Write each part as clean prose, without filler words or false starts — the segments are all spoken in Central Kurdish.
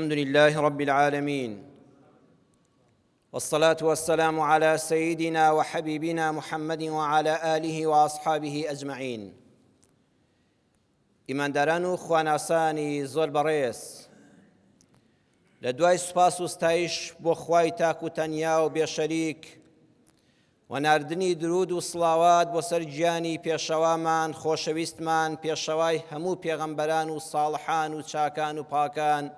الحمد لله رب العالمين والصلاة والسلام على سيدنا وحبيبنا محمد وعلى آله وأصحابه أجمعين ئیمانداران و خواناسانی زۆر بەڕێز لە دوای سوپاس و ستایش بۆ خوای تاک و تەنیا و بێشەریک و ناردنی درود و سڵاوات بۆ سەر گیانی پێشەوامان خۆشەویستمان پێشەوای هەموو پێغەمبەران و ساڵحان و چاکان و پاکان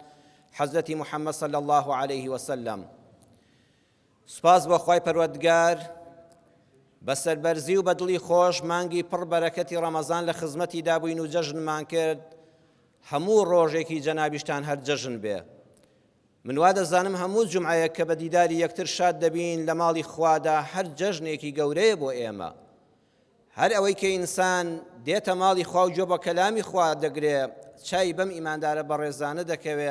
حەزرەتی محەممەد صلی الله علیه وسلم سوپاس بۆ خوای پەروەردگار بە سەربەرزی و بە دڵی خۆش مانگی پڕ بەرەکەتی ڕەمەزان لە خزمەتی دابووین و جەژنمان کرد هەموو ڕۆژێکی جەنابیشتان هەر جەژن بێ من وا دەزانم هەموو جومعەیەک کە بە دیداری یەکتر شاد دەبین لە ماڵی خوادا هەر جەژنێکی گەورەیە بۆ ئێمە. هەر ئەوەی کە ئینسان دێتە ماڵی خوا و گوێ بە کەلامی خوا دەگرێ چای بەم ئیماندارە بەڕێزانە دەکەوێ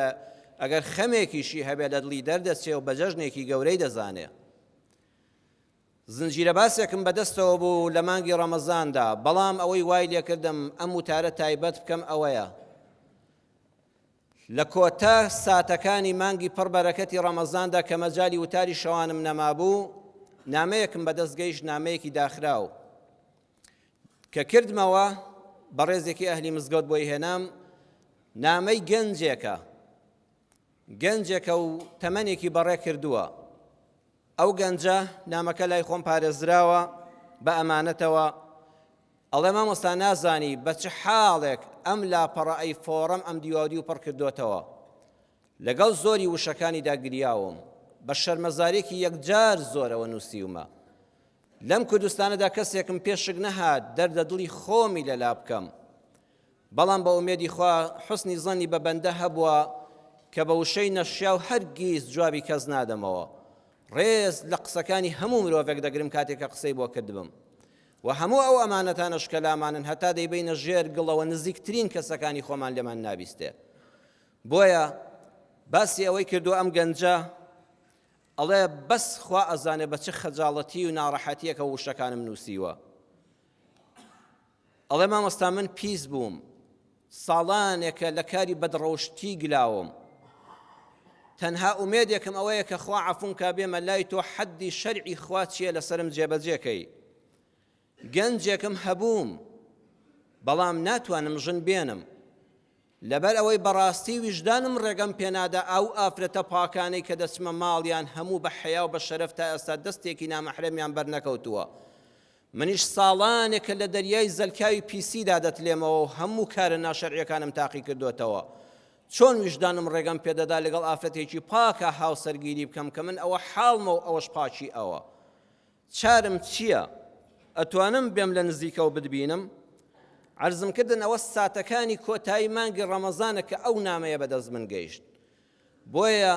ئەگەر خەمێکیشی هەبێ لە دڵی دەردەچێ و بە جەژنێکی گەورەی دەزانێ. زنجیرە باسێکم بەدەستەوە بوو لە مانگی ڕەمەزاندا بەڵام ئەوەی وای لێکردم ئەم وتارە تایبەت بکەم ئەوەیە لە کۆتا ساتەکانی مانگی پڕ بەرەکەتی ڕەمەزاندا کە مەجالی وتاری شەوانم نەمابوو، نامەیەکم بەدەست گەیشت، نامەیەکی داخراو. کە کردمەوە، بەڕێزێکی ئەهلی مزگەوت بۆی هێنام، نامەی گەنجێکە. گەنجێکە و تەمەنێکی بەڕێ کردووە. ئەو گەنجە نامەکە لای خۆم پارێزراوە بە ئەمانەتەوە، ئەڵێ مامۆستا نازانی بە چ حاڵێک ئەم لاپەڕە ئەی فۆڕەم ئەم دیواودیو پڕ کردۆتەوە لەگەڵ زۆری وشەکانیدا گریاوم بە شەرمەزاریەکی یەکجار زۆرەوە نووسیومە لەم کوردستانەدا کەسێکم پێ شک نەهات دەردە دڵی خۆمی لەلا بکەم بەڵام بە ئومێدی خوا حوسنی زەنی بە بەندە هەبووە کە بە وشەی نەشیاو هەرگیز جوابی کەس نادەمەوە ڕێز لە قسەکانی هەموو مرۆڤێک دەگرم کاتێک کە قسەی بۆ کردبم و هەموو ئەو ئەمانەتانەش کە لامانن هەتا دەیبەینە ژێر گڵەوە نزیکترین کەسەکانی خۆمان لێمان نابیستێ بۆیە باسی ئەوەی کردو ئەم گەنجە ئەڵێ بەس خوا ئەزانێ بە چ خەجاڵەتی و ناڕەحەتیەکە وشەکانم نووسیوە ئەڵێ مامۆستا من پیس بووم ساڵانێکە لە کاری بەدڕەوشتی گلاوم تەنها ئومێدێکم ئەوەیە کە خوا عەفوم کا بێمە لای تۆ حەدی شەرعی خوا چییە لەسەرم جێبەجێکەی گەنجێکم هەبووم بەڵام ناتوانم ژن بێنم لەبەر ئەوەی بەڕاستی ویژدانم ڕێگەم پێنادا ئەو ئافرەتە پاکانەی کە دەچمە ماڵیان هەموو بە حەیا و بە شەرەف تا ئێستا دەستێکی نامەحرەمیان بەرنەکەوتووە منیش ساڵانێکە لە دەریای زەلکاوی پیسیدا دەتلێمەوە و هەموو کارە ناشەرعیەکانم تاقی کردۆتەوە چۆن ویژدانم ڕێگەم پێدەدا لەگەڵ ئافرەتێکی پاکا هاوسەرگیری بکەم کە من ئەوە حاڵمە و ئەوەش پاکی ئەوە چارم چییە؟ ئەتوانم بێم لە نزیکەوە بتبینم؟ عەرزم کردن ئەوە ساتەکانی کۆتایی مانگی ڕەمەزانە کە ئەو نامەیە بەدەست من گەیشت. بۆیە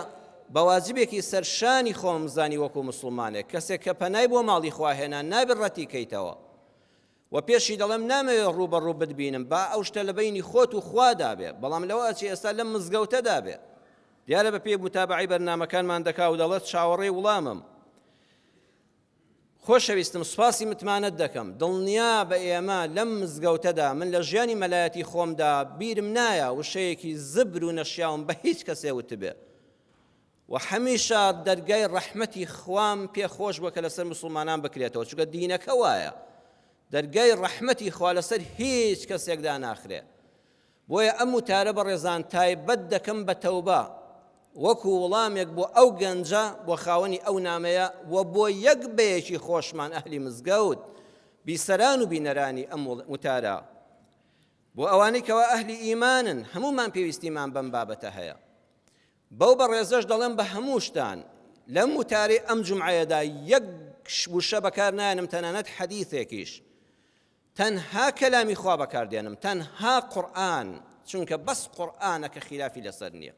بە واجبێکی سەر شانی خۆم زانی وەکو موسڵمانێک کەسێک کە پەنای بۆ ماڵی خوا هێنا نابێت ڕەتی کەیتەوە و پێشی دەڵێم نامەوێت ڕوو بە ڕوو بتبینم با ئەو شتە لە بەینی خۆت و خوادا بێ بەڵام لەوە ئەچێ ئێستا لەم مزگەوتەدا بێ دیارە بە پێی متابعەی بەرنامەکانمان دەکا و دەڵێت چاوەڕێی وڵامم خۆشەویستم سوپاسی متمانەت دەکەم دڵنیا بە ئێمە لەم مزگەوتەدا من لە ژیانی مەلایەتی خۆمدا بیرم نایە وشەیەکی زبر و نەشیاوم بە هیچ کەسێ وتبێ و هەمیشە دەرگای ڕەحمەتی خوام پێ خۆش بووە کە لەسەر مسلمانان بکرێتەوە چونکە دینەکە وایە دەرگای ڕەحمەتی خوا لەسەر هیچ کەسێکدا ناخرێ بۆیە ئەم وتارە بەڕێزان تایبەت دەکەم بە تەوبە وەکو وڵامێک بۆ ئەو گەنجە بۆ خاوەنی ئەو نامەیە و بۆ یەک بەیەکی خۆشمان ئەهلی مزگەوت بیسەران و بینەرانی ئەم وتارە بۆ ئەوانەی کەوا ئەهلی ئیمانن هەموومان پێویستیمان بەم بابەتە هەیە بەو بەڕێزەش دەڵێم بە هەمووشتان لەم وتارەی ئەم جومعەیەدا یەک وشە بەکار نایەنم تەنانەت حەدیثێکیش تەنها کەلامی خوا بەکار دێنم تەنها قورئان چونکە بەس قورئانە کە خیلافی لەسەر نییە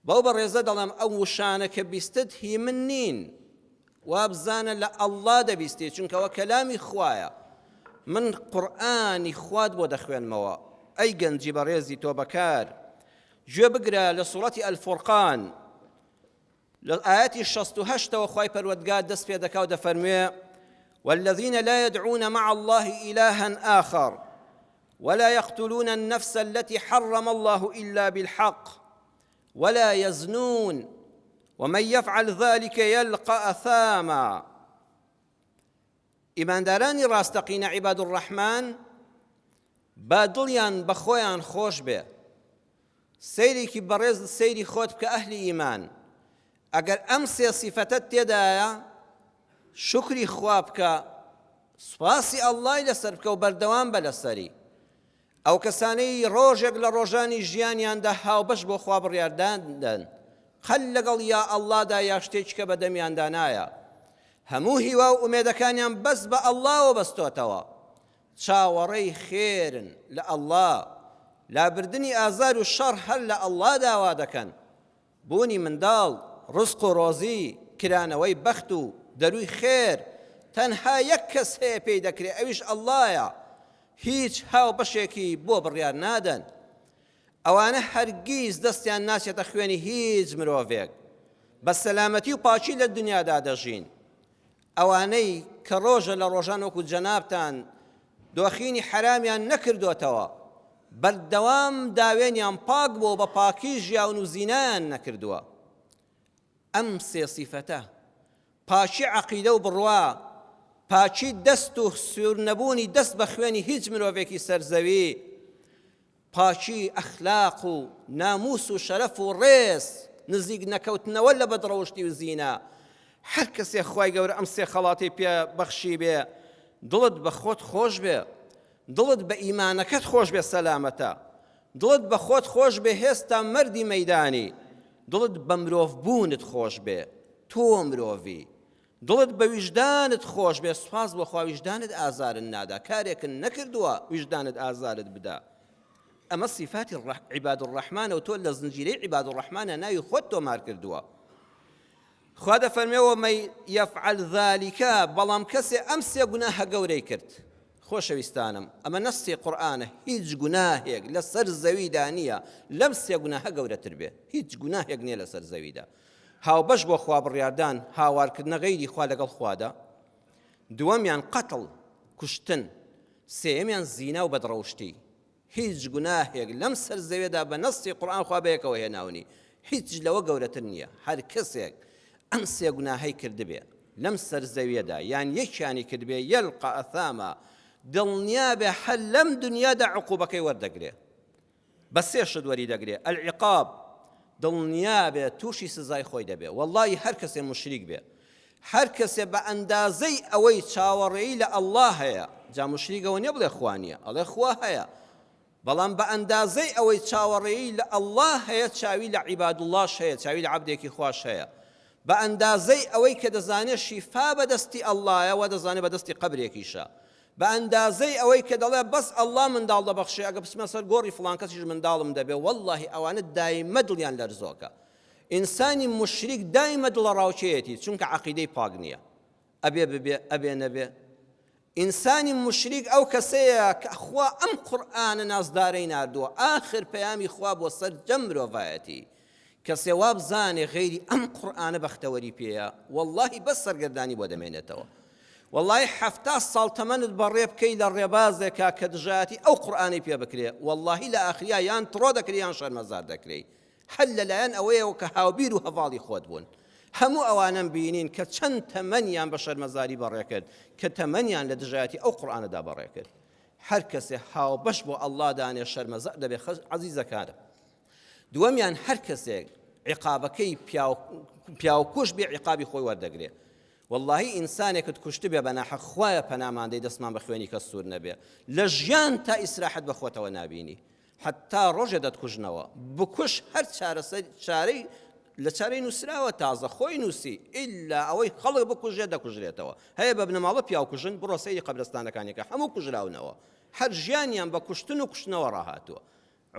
بەو بەڕێزە دەڵێم ئەو وشانە کە بیستت هی من نین وابزانە لە ئەڵڵا دەبیستی چونکەوە کەلامی خوایە من قورئانی خوات بۆ دەخوێنمەوە ئەی گەنجی بەڕێزی تۆ بەکار گوێ بگرە لە سوڕەتی ئەلفورقان لە ئایەتی 68ەوە خوای پەروەردگار دەست پێ دەکا و دەفەرموێ والذین لا يدعون مع الله إلها آخر ولا يقتلون النفس التي حرم الله إلا بالحق. ولا يزنون ومن يفعل ذلك يلقى أثاما. ئیماندارانی ڕاستەقینە عیباد الرحمن با دڵیان بە خۆیان خۆش بێ. سەیرێکی بەڕێز سەیری خۆت بکە ئەهلی ئیمان، ئەگەر ئەم سێ سیفەتەت تێدایە شوکری خوا بکە، سوپاسی ئەڵڵای لەسەر بکە و بەردەوام بە لەسەری. ئەو کەسانەی ڕۆژێک لە ڕۆژانی ژیانیاندا هاوبەش بۆ خوا بڕیاردان دەن، قەل لەگەڵ یا ئەڵڵادا یا شتێکی کە بە دەمیاندا نایە، هەموو هیوا و ئومێدەکانیان بەس بە ئەڵڵاوە بەستۆتەوە، چاوەڕێی خێرن لە ئەڵڵا، لابردنی ئازار و شەڕ هەر لە ئەڵڵا داوا دەکەن، بوونی منداڵ، ڕزق و ڕۆزی، کرانەوەی بەخت و دەرووی خێر، تەنها یەک کەس هەیە پێی دەکرێ ئەویش ئەڵڵایە، هیچ هاوبەشێکی بۆ بڕیار نادەن. ئەوانە هەرگیز دەستیان ناچێتە خوێنی هیچ مرۆڤێک، بە سەلامەتی و پاکی لە دنیادا دەژین. ئەوانەی کە ڕۆژە لە ڕۆژان وەکو جەنابتان دۆخینی حەرامیان نەکردۆتەوە، بەردەوام داوێنیان پاک بووە و بە پاکی ژیاون و زینایان نەکردووە. ئەم سێ سیفەتە، پاکی عەقیدە و بڕوا، پاکی دەست و سوور نەبوونی دەست بە خوێنی هیچ مرۆڤێکی سەر زەوی، پاکی ئەخلاق و ناموس و شەرەف و ڕێز، نزیک نەکەوتنەوە لە بەدڕەوشتی و زینا، هەر کەسێ خوای گەورە ئەم سێ خەڵاتەی پێ بەخشیبێ دڵت بە خۆت خۆش بێ، دڵت بە ئیمانەکەت خۆش بێ سەلامەتە، دڵت بە خۆت خۆش بێ هێستا مەردی مەیدانی، دڵت بە مرۆڤ بوونت خۆش بێ تۆ مرۆڤی، دڵت بە ویژدانت خۆش بێ سوپاس بۆ خوا ویژدانت ئازارت نادا کارێکت نەکردووە ویژدانت ئازارت بدا ئەمە سیفاتی عیباد الرحمانە و تۆ لە زنجیرەی عیباد الرحمانە ناوی خۆت تۆمار کردووە خوا دەفەرمێ ومن یفعل ذلک بەڵام کەسێ ئەم سێ گوناهە گەورەی کرد خۆشەویستانم ئەمە نەسی قورئانە هیچ گوناهێک لەسەر زەویدا نییە لەم سێ گوناهە گەورەتر بێ هیچ گوناهێک نییە لەسەر زەویدا هاوبەش بۆ خوا بڕیاردان، هاوارکردنە غەیری خوا لەگەڵ خوادا، دووەمیان قەتڵ، کوشتن، سێیەمیان زینا و بەدڕەوشتی. هیچ گوناهێک لەم سەر زەوێدا بە نەسی قورئان خوا بەیەکەوە هێناونی، هیچ لەوە گەورەتر نییە. هەر کەسێک ئەم سێ گوناهەی کردبێ لەم سەر زەویەدا یان یەکیانی کردبێ یلقی اثاما دڵنیابێ هەر لەم دنیادا عقوبەکەی وەردەگرێ. بە سێ شت وەری دەگرێ، العقاب، دڵنیابێ تووشی سزای خۆی دەبێ، وەڵڵاهی هەر کەسێ موشریک بێ، هەر کەسێ بە ئەندازەی ئەوەی چاوەڕێی لە اللە هەیە، جا موشریک ئەوە نیە بڵێ خوا نیە، ئەڵێ خوا هەیە، بەڵام بە ئەندازەی ئەوەی چاوەڕێی لە اللە هەیە چاوی لە عیبادوڵڵاش هەیە، چاوی لە عەبدێکی خواش هەیە، بە ئەندازەی ئەوەی کە دەزانێ شیفا بە دەستی اللەیە وا دەزانێ بە دەستی قەبرێکیشە، بە ئەندازەی ئەوەی کە دەڵێ بەس اللە منداڵ دەبەخشێ ئەگە بچمە سەر گۆڕی فڵان کەسیش منداڵم دەبێ وەڵڵاهی ئەوانە دایمە دڵیان لەرزۆکە ئینسانی موشریک دایمە دڵەڕاوکێیەتی چونکە عەقیدەی پاک نییە ئەبێ ببێ ئەبێ نەبێ ئینسانی موشریک ئەو کەسەیە کە خوا ئەم قورئانە نازدارەی ناردووە ئاخر پەیامی خوا بۆ سەرجەم مرۆڤایەتی کەسێ وابزانێ غەیری ئەم قورئانە بەختەوەری پێیە وەڵاهی بەس سەرگەردانی بۆ دەمێنێتەوە وەڵاهی 70 ساڵ تەمەنت بەڕێ بکەی لە ڕێبازێکا کە دژایەتی ئەو قورئانەی پێ بکرێ وەڵاهی لە ئاخریا یان تڕۆ دەکرێ یان شەرمەزار دەکرێی هەر لەلایەن ئەوەیەوە کە هاوبیر و هەڤاڵی خۆت بوون هەموو ئەوانەم بینین کە چەند تەمەنیان بە شەرمەزاری بەڕێ کرد کە تەمەنیان لە دژایەتی ئەو قورئانەدا بەڕێ کرد هەر کەسێ هاوبەش بۆ ئەڵڵا دانێ شەرمەزار دەبێ عەزیزەکانم دووەمیان هەر کەسێک عیقابەکەی پیاوکوژ بێ عیقابی خۆی وەردەگرێ واللهی ئینسانێکت کوشتبێ بە ناحەق خوایە پەنامان دەی دەستمان بە خوێنی کەس سوور نەبێ لە ژیان تا ئیسراحەت بە خۆتەوە نابینی حتا ڕۆژێ دەتکوژنەوە بکوش هەر چارەسەر چارەی لە چارەی نووسراوە تازە خۆی نووسی ئللا ئەوەی خەڵک بکوژێ دەکوژرێتەوە هەیە بە بنەماڵە پیاوکوژن بڕۆ سەیری قەبرستانەکانیەکە هەموو کوژراونەوە هەر ژیانیان بە کوشتن و کوشتنەوە ڕاهاتووە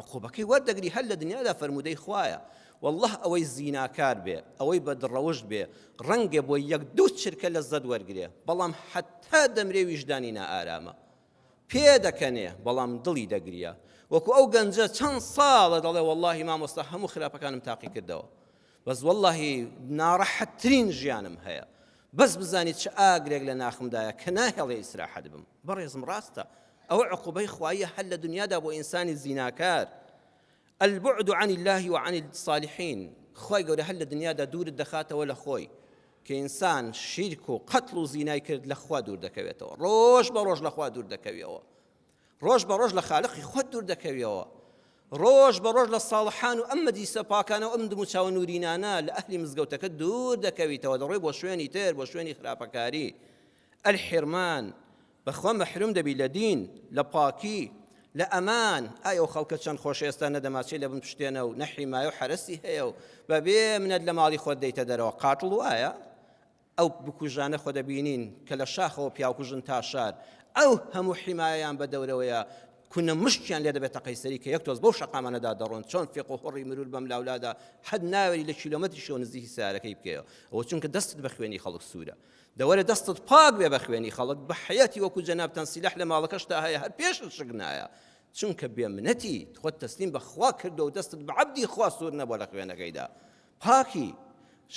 عقوبەکەی وەردەگری هەر لە دنیادا فەرموودەی خوایە واللە ئەوەی زیناکار بێ ئەوەی بەدڕەوشت بێ ڕەنگە بۆ یەک دوو چرکە لەزەت وەرگرێ بەڵام حەتا دەمرێ ویژدانی نائارامە پێدەکەنێ بەڵام دڵی دەگریە وەکو ئەو گەنجە چەند ساڵە دەڵێ واللهی مامۆستا هەموو خراپەکانم تاقی کردەوە بەس واللهی ناڕەحەتترین ژیانم هەیە بەس بزانی چ ئاگرێک لە ناخمدایە کە ناهێڵێ ئیسراحەت بم بەڕێزم ڕاستە ئەوە عقوبەی خواییە هەر لە دنیادا بۆ ئینسانی زیناکار. البعد عن اللە وعن الصالحین، خوای گەورە هەر لە دنیادا دوورت دەخاتەوە لە خۆی، کە ئینسان شیرک و قەتڵ و زینای کرد لە خوا دوور دەکەوێتەوە، ڕۆژ بە ڕۆژ لە خوا دوور دەکەویەوە، ڕۆژ بە ڕۆژ لە خالقی خۆت دوور دەکەویەوە، ڕۆژ بە ڕۆژ لە ساڵحان و ئەم مەجلیسە پاکانە و ئەم دموچاوە نورینانە لە ئەهلی مزگەوتەکە دوور دەکەویتەوە، دەڕۆی بۆ شوێنی تر، بۆ شوێنی خراپەکاری. الحرمان، بەخوا مەحروم دەبی لە دین، لە پاکی، لە ئەمان، ئای ئەو خەڵکە چەند خۆشە ئێستا نە دەماچەی لە بن پشتێنە و نە حیمایە و حەرەسی هەیە و بەبێ منەت لە ماڵی خۆت دێیتە دەرەوە، قاتڵ وایە؟ ئەو بکوژانە خۆ دەبینین کە لە شاخەوە پیاوکوژن تا شار، ئەو هەموو حیمایەیان بە دەورەوەیە، کونە مشکیان لێ دەبێتە قەیسەری کە یەک تۆز بەو شەقامانەدا دەڕۆن، چۆن فیق و هوڕی مرور بەم لاولادا حەد ناوێری لە کیلۆمەتریشەوە نزیکی سەیارەکەی بکەیەوە، ئەوە چونکە دەستت بە خوێنی خەڵک سوورە. دەوەرە دەستت پاک بێ بە خوێنی خەڵک بە حەیاتی وەکو جەنابتان سیلاح لە ماڵەکەشتا هەیە هەر پێشت شک نایە چونکە بێ منەتی خۆت تەسلیم بە خوا کردووە و دەستت بە عەبدی خوا سوور نەبووە لە خوێنەکەیدا پاکی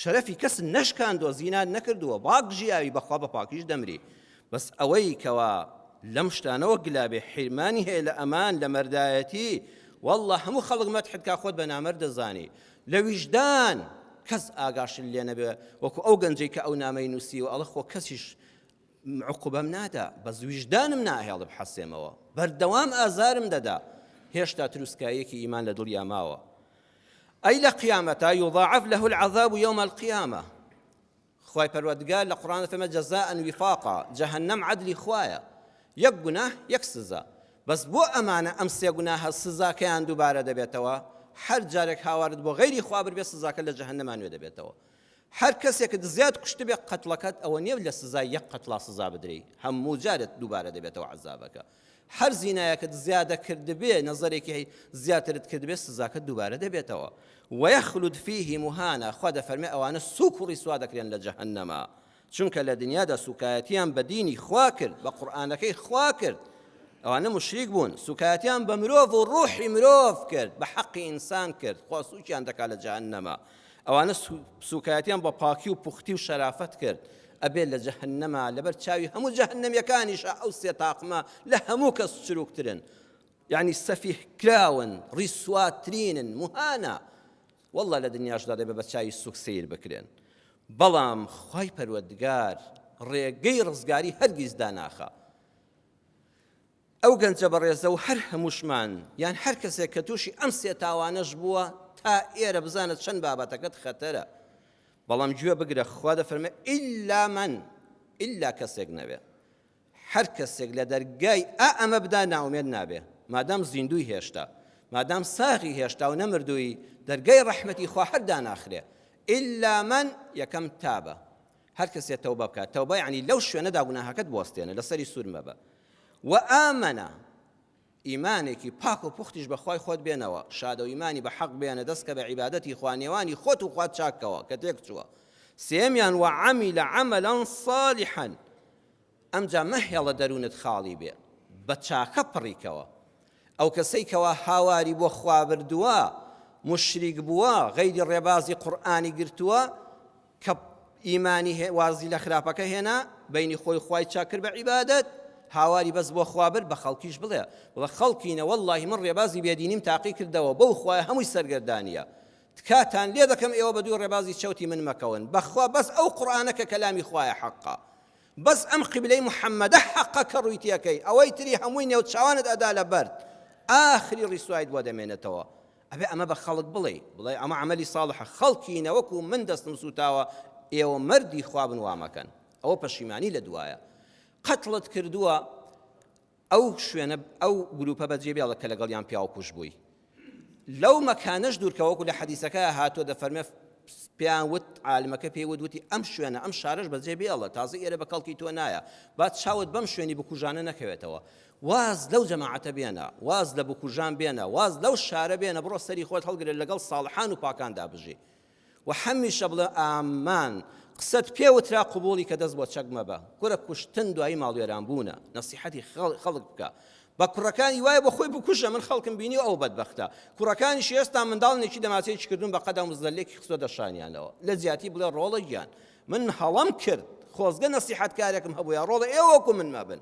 شەرەفی کەس نەشکاندووە زینات نەکردووە باک ژیاوی بەخوا بە پاکیش دەمری بەس ئەوەی کەوا لەم شتانەوە گلابێ حیرمانی هەیە لە ئەمان لە مەردایەتی والله هەموو خەڵک مەدحت کا خۆت بە نامەرد دەزانی لە ویژدان کەس ئاگاشت لێ نەبێ وەکو ئەو گەنجەی کە ئەو نامەی نووسیوە ئەڵێ خۆ کەسیش عقوبەم نادا بەس ویژدانم ناهێڵێ بحەسێمەوە بەردەوام ئازارم دەدا هێشتا تروسکاییەکی ئیمان لە دڵیا ماوە ئەی لە قیامەتا یضاعف له العذاب يوم القیامە خوای پەروەردگار لە قورئان دەفەرمێ جزاء وفاقا، جەهەنەم عەدلی خوایە، یەک گوناه یەک سزا، بەس بۆ ئەمانە ئەم سێ گوناهە سزاکەیان دووبارە دەبێتەوە، هەر جارێک هاوارت بۆ غەیری خوا بردبێ سزاکە لە جەهەنەما نوێ دەبێتەوە. هەر کەسێکت زیاد کوشتبێ قەتڵەکەت ئەوە نیە لە سزای یەک قەتڵا سزا بدرێی هەموو جارێت دووبارە دەبێتەوە عەزابەکە. هەر زینایەکت زیادە کردبێ نەزەرێکی زیاترت کردبێ سزاکەت دووبارە دەبێتەوە ويخلد فيه مهانا خوا دەفەرمێ ئەوانە سوک و ڕیسوا دەکرێن لە جەهەنەما چونکە لە دنیادا سوکایەتیان بە دینی خوا کرد بە قورئانەکەی خوا کرد ئەوانە مشریک بوون سوکایەتیان بە مرۆڤ و ڕوحی مرۆڤ کرد بە حەقی ئینسان کرد خوا سوکیان دەکات لە جەهەنەما ئەوانە سوکایەتیان بە پاکی و پوختی و شەرافەت کرد، ئەبێ لە جەهەنەما لەبەر چاوی هەموو جەهەنەمیەکانیشا ئەو سێ تاقمە لە هەموو کەس چروکترن، یەعنی سەفیه کراون، ڕیسواترینن، موهانە، واللە لە دنیاشدا دەبێ بە چاوی سوک سەیر بکرێن، بەڵام خوای پەروەردگار ڕێگەی ڕزگاری هەرگیز داناخا. ئەو گەنجە بەڕێزە و هەر هەمووشمان یان هەر کەسێک کە تووشی ئەم سێ تاوانەش بووە تا ئێرە بزانە چەند بابەتەکەت خەتەرە بەڵام گوێ بگرە خوا دەفەرمێ ئیلا من ئیلا کەسێک نەبێ هەر کەسێک لە دەرگای ئا ئەمە بدا ناومێد نابێ مادام زیندوی هێشتا مادام ساغی هێشتا و نەمردووی دەرگای ڕەحمەتی خوا هەر داناخرێ ئیلا من یەکەم تابە هەر کەسێ تەوبە بکات تەوبە یعنی لەو شوێنەدا گوناهەکەت بوەستێنە لەسەری سوور مەبە وآمن ئیمانێکی پاک و پوختیش بە خوای خۆت بێنەوە شادە و ئیمانی بە حەق بێنە دەست کە بە عیبادەتی خوا نێوانی خۆت و خوات چاککەوە کە تێک چووە سێمیان وعمل عملا صالحا ئەمجا مەهێڵە دەروونت خاڵی بێ بە چاکە پڕیکەوە ئەو کەسەی کەوا هاواری بۆ خوا بردووە مشریک بووە غەیری ڕێبازی قورئانی گرتووە کە ئیمانی هێ وازی لە خراپەکە هێنا بەینی خۆی خوای چاک کرد بە عیبادەت هاواری بەس بۆ خوا برد بە خەڵکیش بڵێ بڵێ خەڵکینە وەڵڵاهی من ڕێبازی بێدینیم تاقی کردەوە بەو خوایە هەمووی سەرگەردانیە تکاتان لێ دەکەم ئێوە بە دووی ڕێبازی چەوتی من مەکەون بەخوا بەس ئەو قورئانە کە کەلامی خوایە حەقە بەس ئەم قیبلەی محەممەدە حەقە کە ڕووی تێکەی ئەوەی تری هەمووی نێوچاوانت ئەدا لە بەرد ئاخری ڕیسوایت بۆ دەمێنێتەوە ئەبێ ئەمە بە خەڵک بڵێی، بڵێ ئەمە عەمەلی ساڵحە، خەڵکینە وەکو من دەستم سووتاوە، ئێوە مەردی خوا بن وا مەکەن. ئەوە پەشیمانی لە دوایە. قەتڵت کردووە، ئەو شوێنە ئەو گروپە بەجێ بێڵە کە لەگەڵیان پیاوکوژ بووی. لەو مەکانەش دوورکە وەکو لە حەدیسەکە هاتووە دەفەرمێ پێیان وت عالمەکە پێی وت وتی ئەم شوێنە ئەم شارەش بەجێ بێڵە تازە ئێرە بە کەڵکی تۆ نایە با چاوت بەم شوێنی بکوژانە نەکەوێتەوە واز لەو جەماعەتە بێنە، واز لە بکوژان بێنە، واز لەو شارە بێنە، بڕۆ سەری خۆت هەڵگرە لەگەڵ ساڵحان و پاکاندا بژی و هەمیشە بڵێ ئامان، قسەت پێ وترا قبوڵی کە دەست بۆ چەک مەبە، کورە کوشتن دوایی ماڵوێران بوونە، نەسیحەتی خەڵک بکە بە کوڕەکانی وایە بۆ خۆی بکوژە، من خەڵکم بینیوە ئەو بەدبەختە کوڕەکانیشی ئێستا منداڵنێکی دەماچەیەکی کردوون بە قەدا و مزەلێکی خستۆتە شانیانەوە، لە جیاتی بڵێ ڕۆڵە گیان من هەڵەم کرد خۆزگە نەسیحەتکارێکم هەبوویا ڕۆڵە ئێوە وەکو من مەبن.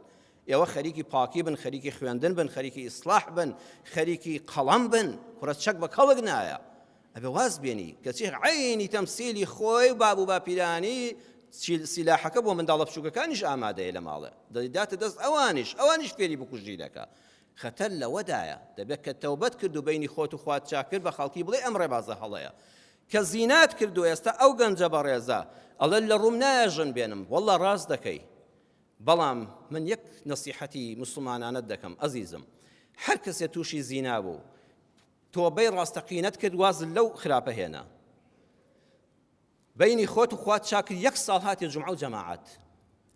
ئێوە خەریکی پاکی بن، خەریکی خوێندن بن، خەریکی ئیسلاح بن، خەریکی قەڵەم بن، کوڕە چەک بە کەڵک نایە. ئەبێ واز بێنی. کەچی عەینی تەمسیلی خۆی و باب و باپیرانی سیلاحەکە بۆ منداڵە بچووکەکانیش ئامادەیە لە ماڵێ. دەیداتە دەست ئەوانیش، ئەوانیش فێری بکوژی دەکا. خەتەر لەوەدایە. دەبێت کە تەوبەت کرد و بەینی خۆت و خوات چاک کرد بە خەڵکی بڵێ ئەم ڕێبازە هەڵەیە. کە زینات کرد و ئێستا ئەو گەنجە بەڕێزە ئەڵێ لە ڕووم نایە ژن بێنم. وەڵڵا ڕاست دەکەی. بەڵام من یەک نەسیحەتی موسڵمانانەت دەکەم ئەزیزم هەر کەسێ تووشی زینا بوو تۆبەی ڕاستەقینەت کرد وازت لەو خراپە هێنا بینی خۆت و خوات چاک کرد یەک ساڵ هاتێ جومعە و جەماعەت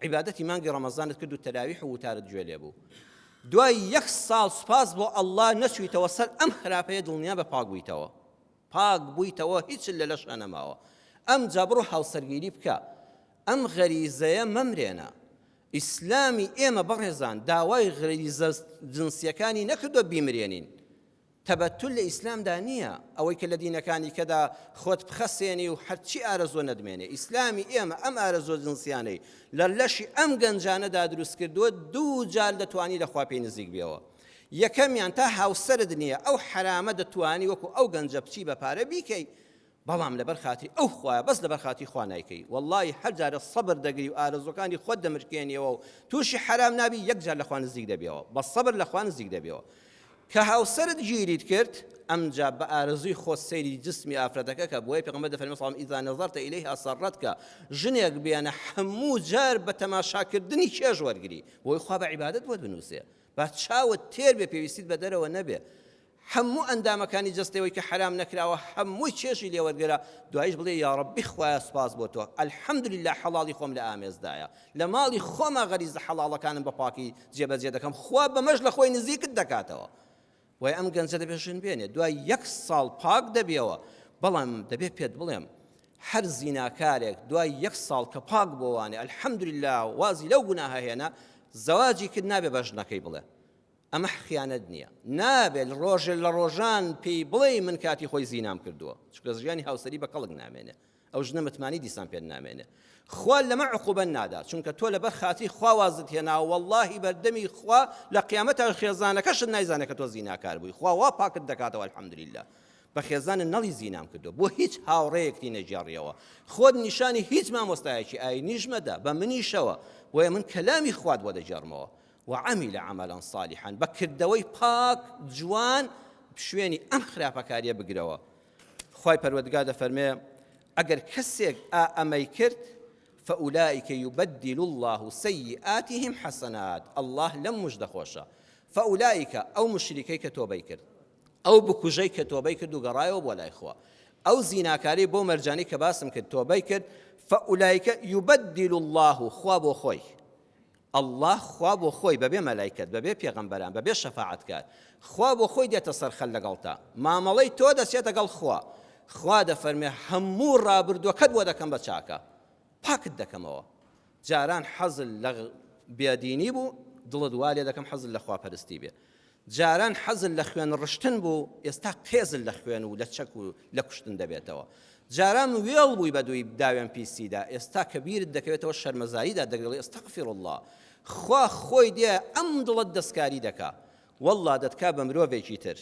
عیبادەتی مانگی ڕەمەزانت کرد و تەراویح و وتارت گوێ لێ بوو دوای یەک ساڵ سوپاس بۆ ئەڵڵا نەچوویتەوە سەر ئەم خراپەیە دڵنیا بە پاک بوویتەوە پاک بوویتەوە هیچت لە لەشا نەماوە ئەمجا بڕۆ هاوسەرگیری بکە ئەم غەریزەیە مەمرێنە ئیسلامی ئێمە بەڕێزان داوای غەریزە جنسیەکانی نەکردوە بیمرێنین تەبەتول لە ئیسلامدا نییە ئەوەی کە لە دینەکانی کەدا خۆت بخەسێنی و هەرچی ئارەزۆ نەدمێنێ ئیسلامی ئێمە ئەم ئارەزۆ جنسیانەی لە لەشی ئەم گەنجانەدا دروست کردووە دوو جار دەتوانی لە خوا پێی نزیک بێەوە یەکەمیان تا هاوسەرت نییە ئەو حەرامە دەتوانی وەکو ئەو گەنجە بچی بە پارە بیکەی بەڵام لەبەر خاتری ئەو خوایە بەس لەبەر خاتری خوا نایکەی وەڵڵاهی هەر جارە سەبر دەگری و ئارەزوەکانی خۆت دەمرکێنیەوە و تووشی حەرام نابی یەک جار لە خوا نزیک دەبیەوە بە سەبر لە خوا نزیک دەبیەوە کە هاوسەرت گیریت کرد ئەمجا بە ئارەزووی خۆت سەیری جسمی ئافرەتەکە کە بۆیە پێغەمبەر دەفەرمێ صلی الله اذا نظرت الیها سرتک ژنێک بێنە هەموو جار بە تەماشاکردنی چێژ وەرگری بۆی خوا بە عیبادەت بۆت بنووسێ با چاوت تێر بێ پێویستیت بە دەرەوە نەبێ هەموو ئەندامەکانی جەستەی کە حەرام نەکراوە هەمووی چێژی لێ وەرگرە دوایش بڵێ یاڕەبی خوایە سوپاس بۆ تۆ الحمدللە حەڵاڵی خۆم لە ئامێزدایە لە ماڵی خۆما غەریزە حەڵاڵەکانم بە پاکی جێبەجێ دەکەم خوا بەمەش لە خۆی نزیکت دەکاتەوە وای ئەم گەنجە دەبێت ژن بێنێ دوای یەک ساڵ پاک دەبیەوە بەڵام دەبێت پێت بڵێم هەر زیناکارێک دوای یەک ساڵ کە پاک بۆوانێ الحمدلله وازی لەو گوناهە هێنا زەواجی کرد نابێ بە ژنەکەی بڵێ ئەمە خیانەت نییە نابێت ڕۆژێ لە ڕۆژان پێی بڵێی من کاتی خۆی زینام کردووە چونکە ژیانی هاوسەری بە کەڵک نامێنێ ئەو ژنە متمانی دیسان پێت نامێنێ خوا لەمە عقوبە نادا چونکە تۆ لەبەر خاتری خوا وازت هێنا واللهی بەردەمی خوا لە قیامەتا خێزانەکەشت نایزانێت کە تۆ زیناکار بووی خوا وا پاکت دەکاتەوە الحمدلله بە خێزانت نەڵی زینام کردووە بۆ هیچ هاوڕێیەکتی نەگێڕیەوە خۆت نیشانی هیچ مامۆستایەکی ئاینیش مەدە بە منیشەوە بۆیە من کەلامی خوات بۆ دەگێڕمەوە وعمل عملا صالحا بە کردەوەی پاک جوان شوێنی ئەم خراپەکاریە بگرەوە خوای پەروەردگار دەفەرمێ ئەگەر کەسێک ئا ئەمەی کرد فأولئك يبدل الله سيئاتهم حسنات الله لەم مژدە خۆشە فأولئك ئەو مشریکەی کە تۆبەی کرد ئەو بکوژەی کە تۆبەی کرد و گەڕایەوە بۆ لای خوا ئەو زیناکاری بۆ مەرجانی کە باسم کرد تۆبەی کرد فأولئك يبدل الله خوا بۆ خۆی اللە خوا بۆ خۆی بەبێ مەلایکەت بەبێ پێغەمبەران بەبێ شەفاعەتکار خوا بۆ خۆی دێتە سەر خەل لەگەڵتا مامەڵەی تۆ دەچێتە گەڵ خوا خوا دەفەرمێ هەموو ڕابردووەکەت بۆ دەکەم بە چاکە پاکت دەکەمەوە جاران حەزل لە بێدینی بوو دڵت وا لێ دەکەم حەزل لە خواپەرستی بێ جاران حەزت لە خوێن ڕشتن بوو، ئێستا قێزت لە خوێن و لە چەک و لە کوشتن دەبێتەوە. جاران وێڵ بووی بە دووی داوێن پیسیدا، ئێستا کە بیرت دەکەوێتەوە شەرمەزاری دادەگری دەڵێی استغفر اللە. خوا خۆی دێ ئەم دڵەت دەستکاری دەکا. وەڵڵا دەتکا بە مرۆڤێکی تر.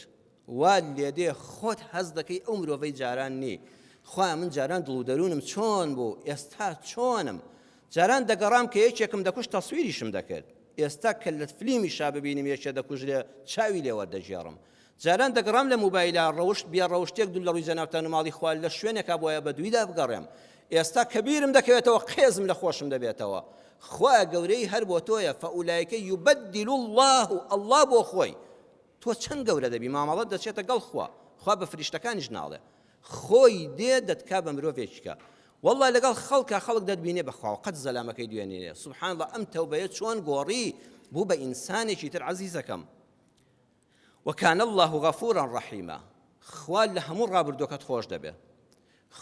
وات لێدێ خۆت هەست دەکەی ئەو مرۆڤەی جاران نی. خوایە من جاران دڵ و دەروونم چۆن بوو، ئێستا چۆنم؟ جاران دەگەڕام کە یەکێکم دەکوشت تەسویریشم دەکرد. ئێستا کە لە فلیمیشا ببینم یەکێ دەکوژرێ چاوی لێ وەردەگێڕم. جاران دەگەڕام لە موبایلا ڕەوشت بێ ڕەوشتێک دوور لە ڕووی جەنابتان و ماڵی خوا لە شوێنێکا بوایە بە دوویدا بگەڕێم. ئێستا کە بیرم دەکەوێتەوە قێزم لە خۆشم دەبێتەوە. خوایە گەورەیی هەر بۆ تۆیە فأولئک یبدل اللە اللە بۆ خۆی تۆ چەند گەورە دەبی مامەڵەت دەچێتە گەڵ خوا خوا بە فریشتەکانیش ناڵێ خۆی دێ دەتکا بە مرۆڤێکی کە واللە لەگەڵ خەڵکا خەڵک دەتبینێ بەخوا قەت زەلامەکەی دوێنێ سبحان الله ئەم تەوبەیە چۆن گۆڕی بوو بە ئینسانێکی تر عەزیزەکەم وکان الله غفورا رحیما خوا لە هەموو ڕابردووەکەت خۆش دەبێ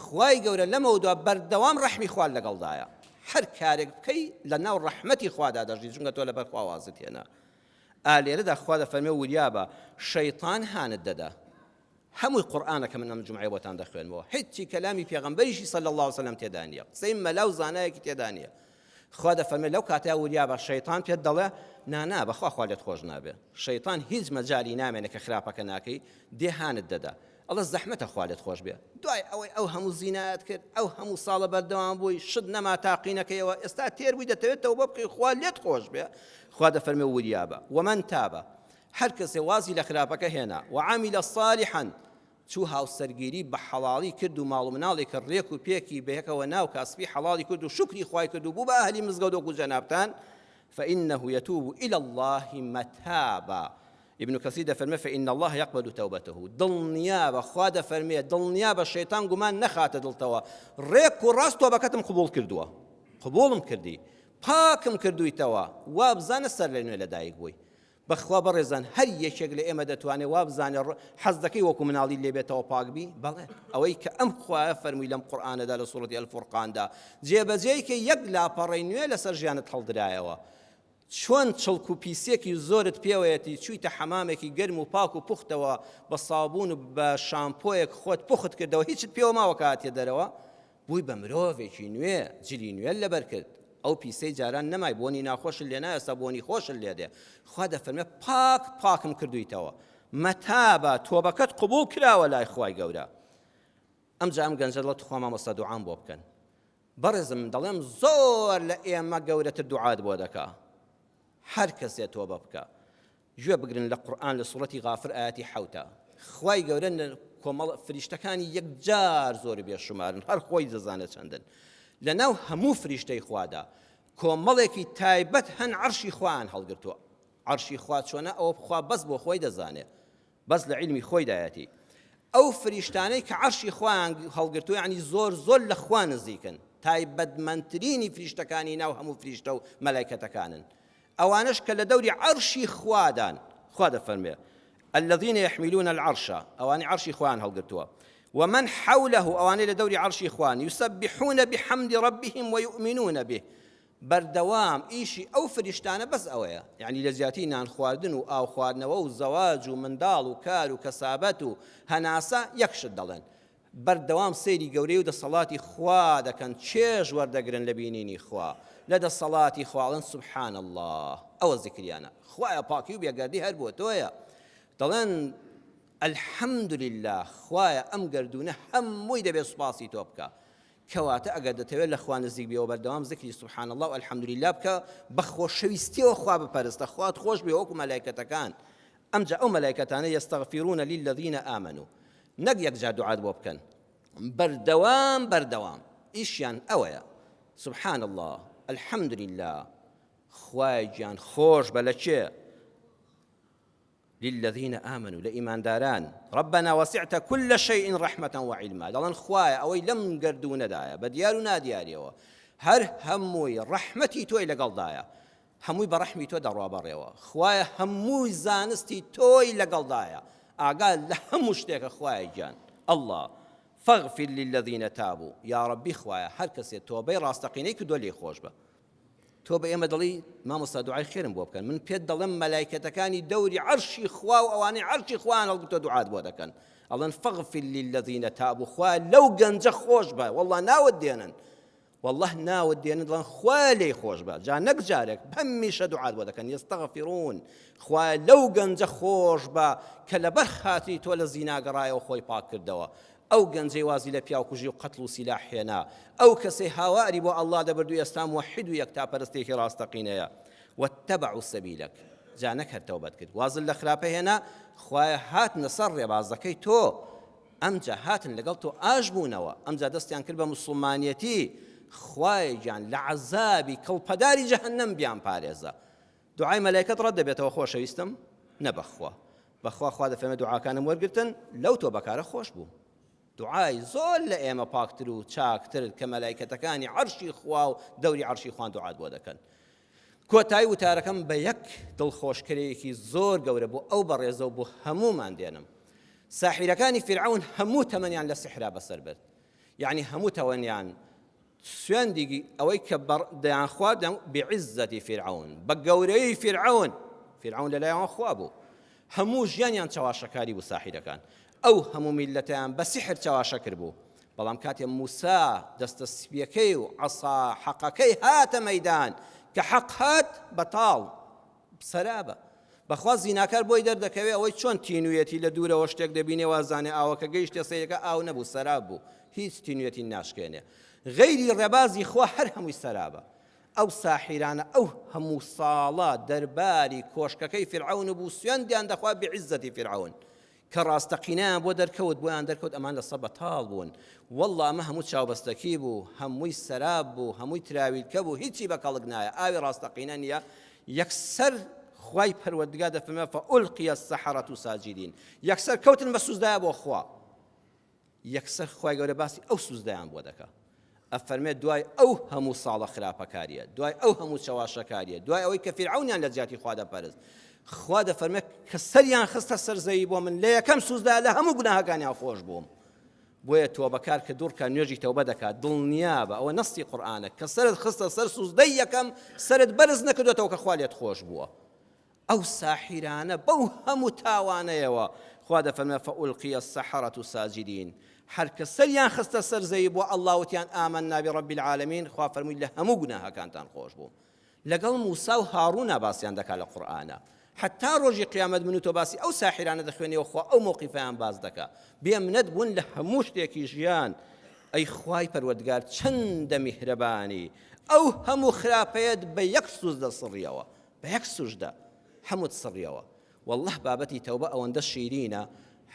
خوای گەورە لەمەودوا بەردەوام ڕەحمی خوا لەگەڵدایە هەر کارێک بکەی لە ناو ڕەحمەتی خوادا دەژی چونکە تۆ لەبەر خوا وازت هێنا ئا لێرەدا خوا دەفەرمێ وریابە شەیتان هانت دەدا هەمووی قورئانە کە من ئەم جومعەیە بۆتان دەخوێنمەوە هیچی کەلامی پێغەمبەریشی صلی اللە علیه وسلم تێدا نییە قسەی مەلا و زانایەکی تێدا نییە. خوا دەفەرمێ لەو کاتەیا وریا بە شەیتان پێت دەڵێ نا نا بەخوا خوا لێت خۆش نابێ شەیتان هیچ مەجالی نامێنێ کە خراپەکە ناکەی دێ هانت دەدا ئەڵێ زەحمەتە خوا لێت خۆش بێ دوای ئەوەی ئەو هەموو زینایەت کرد ئەو هەموو ساڵە بەردەوام بووی شت نەما تاقی نەکەیەوە ئێستا تێر بووی دەتەوێت تەوبە بکەی خوا لێت خۆش بێ خوا دەفەرمێ وریا بە ومن تابە هەر کەسێ وازی لە خراپەکە هێنا وعمل صالحا چوو هاوسەرگیری بە حەڵاڵی کرد و ماڵ و مناڵێکە ڕێک و پێکی بەیەکەوە ناو کاسبی حەڵاڵی کرد و شوکری خوای کرد و بوو بە ئەهلی مزگەوت وەکو جەنابتان فإنه يتوب إلى الله متابا ابن کثیر دەفەرمێ فإن الله يقبل توبته دڵنیابە خوا دەفەرمێ دڵنیابە شەیتان گومان نەخاتە دڵتەوە ڕێک و ڕاست تۆبەکەتم قبوڵ کردووە قبوڵم کردی پاکم کردوویتەوە وابزانە سەر لە نوێ لەدایک بووی بەخوا بەڕێزان هەر یەکێک لە ئێمە دەتوانێت وابزانێ حەز دەکەی وەکو مناڵی لێ بێتەوە پاک بی؟ بەڵێ ئەوەی کە ئەم خوایە فەرمووی لەم قورئانەدا لە سوڕەتی الفرقاندا جێبەجێی کە یەک لاپەڕەی نوێ لەسەر ژیانت هەڵدرایەوە چۆن چڵک و پیسێکی زۆرت پێوەیەتی چوویتە حەمامێکی گەرم و پاک و پوختەوە بە سابوون و بە شامپۆیەک خۆت پوخت کردەوە هیچت پێوە ماوە کە هاتیە دەرەوە بووی بە مرۆڤێکی نوێ، جلی نوێت لەبەر کرد، ئەو پیسەی جاران نەمای، بۆنی ناخۆشت لێ نایە، ئێستا بۆنی خۆشت لێ دێ. خوا دەفەرمێ پاک پاکم کردوویتەوە. مەتابە، تۆبەکەت قبوڵ کراوە لای خوای گەورە. ئەمجا ئەم گەنجە دەڵێ توخوا مامۆستا دوعام بۆ بکەن. بەڕێزم دەڵێم زۆر لە ئێمە گەورەتر دوعات بۆ دەکا. هەر کەسێ تۆبە بکا. گوێ بگرن لە قورئان لە سوڕەتی غافر ئایەتی حەوتە خوای گەورە کۆمەڵ فریشتەکانی یەکجار زۆر بێشومارن هەر خۆی دەزانێت چەندن لە ناو هەموو فریشتەی خوادا کۆمەڵێکی تایبەت هەن عەرشی خوایان هەڵگرتووە عەرشی خوا چۆنە ئەوە خوا بەس بۆ خۆی دەزانێ بەس لە عیلمی خۆیدایەتی ئەو فریشتانەی کە عەرشی خوایان هەڵگرتووە یعنی زۆر زۆر لە خوا نزیکن تایبەتمەندترینی فریشتەکانی ناو هەموو فریشتە و مەلایکەتەکانن ئەوانەش کە لە دەوری عەرشی خوادان، خوا دەفەرموێ، الذین یحملون العرش، ئەوانەی عەرشی خوایان هەڵگرتووە، ومن حوله، ئەوانەی لە دەوری عەرشی خوان، یسبحون بحمد ربهم ویؤمنون به، بەردەوام ئیشی ئەو فریشتانە بەس ئەوەیە، یەعنی لە جیاتی نان خواردن و ئاو خواردنەوە و زەواج و منداڵ و کار و کەسابەت و هەناسە یەک شت دەڵێن، بەردەوام سەیری گەورەی و دەسەڵاتی خوا دەکەن چێژ وەردەگرن لە بینینی خوا لە دەسەڵاتی خوا ئەڵێن سبحان اللە ئەوە زیکریانە خوایە پاکی و بێگەردی هەر بۆ تۆیە دەڵێن الحمد لله خوایە ئەم گەردوونە هەمووی دەبێت سوپاسی تۆ بکە کەواتە ئەگەر دەتەوێت لە خوا نزیک بیەوە بەردەوام زکری سبحان الله و الحمد لله بکە بە خۆشەویستیەوە خوا بپەرستە خوات خۆش بێ وەکو مەلایکەتەکان ئەمجا ئەو مەلایکەتانە یستغفرون للذین آمنوا نەک یەک جار دوعات بۆ بکەن بەردەوام بەردەوام ئیشیان ئەوەیە سبحان اللە الحمد للە خوایە گیان خۆش بە لە کێ للذین آمنوا لە ئیمانداران ربنا وسعت كل شيء رحمة وعلما دەڵێن خوایە ئەوەی لەم گەردوونەدایە بە دیار و نادیاریەوە هەر هەمووی ڕەحمەتی تۆی لەگەڵدایە هەمووی بە ڕەحمی تۆ دەڕوا بەڕێوە خوایە هەمووی زانستی تۆی لەگەڵدایە ئاگا لە هەموو شتێکە خوایە گیان اللە فاغفر للذین تابوا یاڕەبی خوایە هەر کەسێ تۆبەی ڕاستەقینەی کردووە لێی خۆش بە تۆ بە ئێمە دەڵی مامۆستا دوعای خێرم بۆ بکەن من پێت دەڵێم مەلایکەتەکانی دەوری عەرشی خوا و ئەوانەی عەرشی خوایان هەڵگرتووە دوعات بۆ دەکەن ئەڵێن فاغفر للذین تابوا خوایە لەو گەنجە خۆش بە والله ناوت دێنن واللە ناوت دێنن دەڵێن خوایە لێی خۆش بە جا نەک جارێک هەمیشە دوعات بۆ دەکەن یستغفرون خوایە لەو گەنجە خۆش بە کە لەبەر خاتری تۆ لە زینا گەڕایەوە خۆی پاک کردەوە ئەو گەنجەی وازی لە پیاوکوژی و قەتڵ و سیلاح هێنا ئەو کەسەی هاواری بۆ ئەڵڵا دەبرد و ئێستا موحید و یەکتاپەرستێکی ڕاستەقینەیە واتبعوا سبیلک جا نەک هەر تەوبەت کرد وازت لە خراپە هێنا خوایە هاتنە سەر ڕێبازەکەی تۆ ئەمجا هاتن لەگەڵ تۆ ئاش بوونەوە، ئەمجا دەستیان کرد بە موسڵمانیەتی، خوایە گیان لە عەزابی کڵپەداری جەهەنەم بیانپارێزە. دوعای مەلایکەت ڕەت دەبێتەوە خۆشەویستم؟ نە بەخوا. بەخوا خوا دەفەرمێ دوعاکانم وەرگرتن، لەو تۆبەکارە خۆش بووم. دوعای زۆر لە ئێمە پاکتر و چاکتر کە مەلایکەتەکانی عەرشی خوا و دەوری عەرشی خوان دوعات بۆ دەکەن. کۆتایی وتارەکەم بە یەک دڵخۆشکەرێکی زۆر گەورە بۆ ئەو بەڕێزە و بۆ هەموومان دێنم. ساحیرەکانی فیرعەون هەموو تەمەنیان لە سیحرا بەسەر برد. یەعنی هەموو تەوەنیان سوێندی ئەوەی کە دەیانخوارد دەیان بعزەتی فیرعەون بە گەورەیی فیرعەون فیرعەون لەلایەوە خوا بوو هەموو ژیانیان چەواشەکاری بوو ساحیرەکان ئەو هەموو میللەتەیان بە سیحر چەواشە کرد بوو. بەڵام کاتێ موسا دەستە سپیەکەی و عەسا حەقەکەی هاتە مەیدان کە حەق هات بەتاڵ سەرابە. بەخوا زیناکار بۆی دەردەکەوێ ئەوەی چۆن تینویەتی لە دوورەوە شتێک دەبینێ وازانێ ئاوەکە گەیشتە سەیرەکە ئاو نەبوو سەراب بوو هیچ تینویەتی ناشکێنێ غەیری ڕێبازی خوا هەر هەمووی سەرابە ئەو ساحیرانە ئەو هەموو ساڵە دەرباری کۆشکەکەی فیرعەون بوو سوێندیان دەخوا بعیزەتی فیرعەون کە ڕاستەقینەیان بۆ دەرکەوت بۆیان دەرکەوت ئەمان لە سە بەتاڵ بوون واللە ئەمە هەموو چاوبەستەکی بوو هەمووی سەراب بوو هەمووی تراویلکە بوو هیچی بە کەڵک نایە ئاوی ڕاستەقینە نییە یەکسەر خوای پەروەردگار دەفەرمێ فألقي السحرة ساجدین یەکسەر کەوتن بە سوزدایە بۆ خوا یەکسەر خوای گەورە باسی ئەو سوزدەیان بۆ دەکا ئەفەرمێت دوای ئەو هەموو ساڵە خراپەکاریە دوای ئەو هەموو چەواشەکاریە دوای ئەوەی کە فیرعەونیان لە جیاتی خوا دەپەرست خوا دەفەرمێت کە سەریان خستە سەر زەوی بۆ من لە یەکەم سوزدا لە هەموو گوناهەکانیان خۆش بووم بۆیە تۆبەکار کە دوڕکە نوێژی تەوبە دەکات دڵنیابە ئەوە نەستی قورئانە کە سەرت خستە سەر سوزدەی یەکەم سەرت بەرز نەکردوێتەوە کە خوا لێت خۆش بووە ئەو ساحیرانە بەو هەموو تاوانەیەوە، خوا دەفەرمێ فألقی السحرة ساجدین، هەر کە سەریان خستە سەر زەوی بۆ اللە وتیان آمنا برب العالمین، خوا فەرمووی لە هەموو گوناهەکانتان خۆش بووم. لەگەڵ موسا و هاڕونا باسیان دەکا لە قورئانا. حەتا ڕۆژی قیامەت من و تۆ باسی ئەو ساحیرانە دەخوێنیەوە خوا ئەو مەوقیفەیان باس دەکا. بێ منەت بوون لە هەموو شتێکی ژیان. ئەی خوای پەروەردگار چەندە میهرەبانی، ئەو هەموو خراپەیەت بە یەک سوزدە سڕیەوە. بە یەک سوجدە هەمووت سڕیەوە واللە بابەتی تەوبە ئەوەندە شیرینە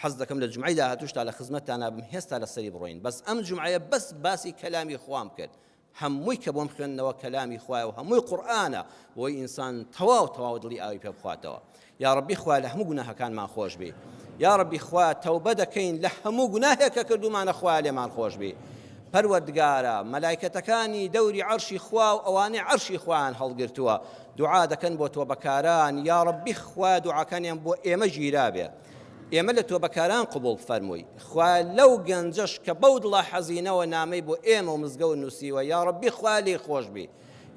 حەز دەکەم لە جومعەی داهاتووشتا لە خزمەتتانا بم هێستا لەسەری بڕۆین بەس ئەم جومعەیە بەس باسی کەلامی خوام کرد هەمووی کە بۆم خوێندنەوە کەلامی خوایە و هەمووی قورئانە بۆی ئینسان تەواو تەواو دڵی ئاوی پێ بخواتەوە یاڕەبی خوایە لە هەموو گوناهەکانمان خۆش بی یاڕەبی خوایە تەوبە دەکەین لە هەموو گوناهێک کە کردومانە خوایە لێمان خۆش بی پەروەردگارە مەلایکەتەکانی دەوری عەرشی خوا و ئەوانەی عەرشی خوایان هەڵگرتووە دوعا دەکەن بۆ تۆبەکاران یاڕەبی خوایە دوعاکانیان بۆ ئێمە گیرابێ ئێمە لە تۆبەکاران قبوڵ فەرمووی خوایە لەو گەنجەش کە بەو دڵە حەزینەوە نامەی بۆ ئێمە و مزگەوت نووسیوە یاڕەبی خوایە لێی خۆش بی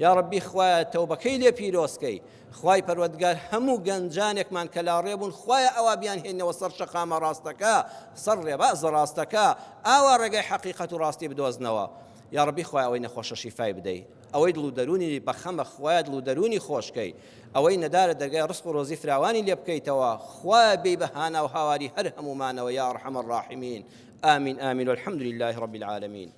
یاڕەبی خوایە تەوبەکەی لێ پیرۆزکەی خوای پەروەردگار هەموو گەنجانێکمان کە لاڕێ بوون خوایە ئەوا بیانهێنەوە سەر شەقامە ڕاستەکە سەر ڕێبازە ڕاستەکە ئاوا ڕێگای حەقیقەت و ڕاستی بدۆزنەوە یاڕەبی خوایە ئەوەی نەخۆشە شیفای بدەی ئەوەی دڵ و دەروونی بەخەمە خوایە دڵ و دەروونی خۆشکەی ئەوەی نەدارە دەرگای ڕزق و ڕۆزی فراوانی لێ بکەیتەوە خوایە بێی بە هانا و هاواری هەر هەموومانەوە یا ارحم الراحمین آمین آمین والحمد لله رب العالمین.